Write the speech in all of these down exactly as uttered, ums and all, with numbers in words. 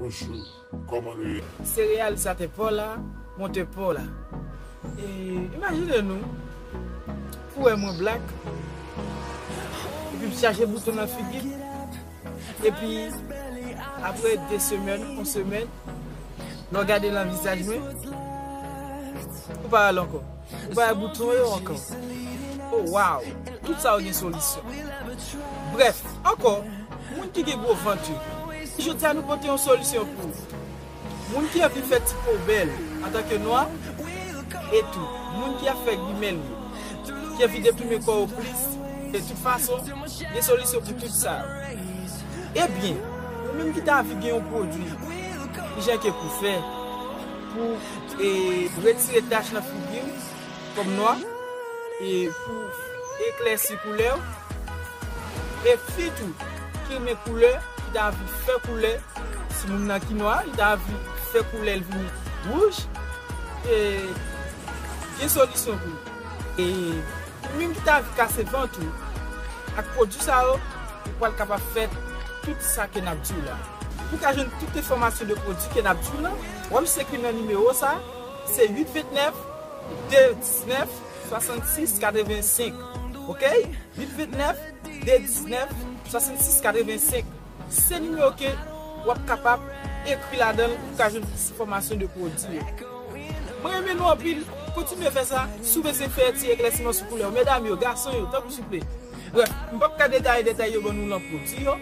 Bonjou, kòman nou ye? Se reyalizatè pa w la, montè pa w la. E, imajine nou, pou wè mwen black, epi m chaje bouton nan figi, epi apre de semèn, yon semèn, lè w gade nan vizaj mwen, ou pa wè l ankò. Ou pa wè bouton yo ankò. Oh, wow! Tout sa yo gen solisyon. Brèf, ankò, moun ki gen gwo vant yo. Jodi a nou pote yon solisyon pou ou. Moun ki anvi fè ti po bèl antanke nwa, e tou, moun ki ap fè grimèl yo, ki anvi deplimen kò yo plis, de tout fason, gen solisyon pou tout sa yo. Ebyen, ou menm ki ta anvi gen yon pwodui, ki jan ke pou fè, pou, e, retire tach nan figi w, kòm nwa, e pou eklèsi koulè w, e fi tou ki renmen koulè, ki ta anvi fè koulè, si moun nan ki nwa, li ta anvi fè koulè l vin wouj, e gen solisyon pou li. E ou menm ki ta anvi kase vant ou, ak pwodui sa yo, ou pral kapab fè tout sa ke n ap di w la. Pou ka jwenn tout enfòmasyon de pwodui ke n ap di w la, w ap jis ekri nan nimewo sa, se uit vennèf, de diznèf, swasannsis, katrevensenk. Oke? Uit vennèf, de diznèf, swasannsis, katrevensenk. Se nimewo ke w ap kapab ekri ladan l pou ka jwenn plis enfòmasyon de pwodui yo. Mwen renmen nou anpil. Kontinye fè sa. Si w bezwen fè ti eklèsiman sou koulè w, medam yo, gason yo, tanpri souple. Brèf, m p ap ka detaye detay yo ban nou lan pwodui yo,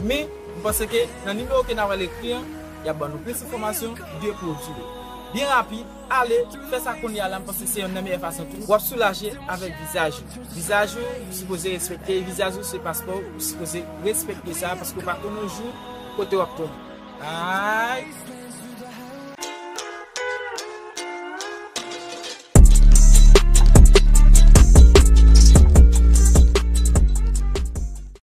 men m panse ke nan nimewo ke n a pral ekri an, y ap ban nou plis enfòmasyon de pwodui yo. Byen rapid, ale, fè sa kounye a la, m panse se yonn nan meyè fason tou. W ap soulaje avèk vizaj ou. Vizaj ou, ou sipoze respekte, vizaj ou se paspò, ou sipoze respekte sa, paske w pa konn yon jou kote w ap tonbe. Ay!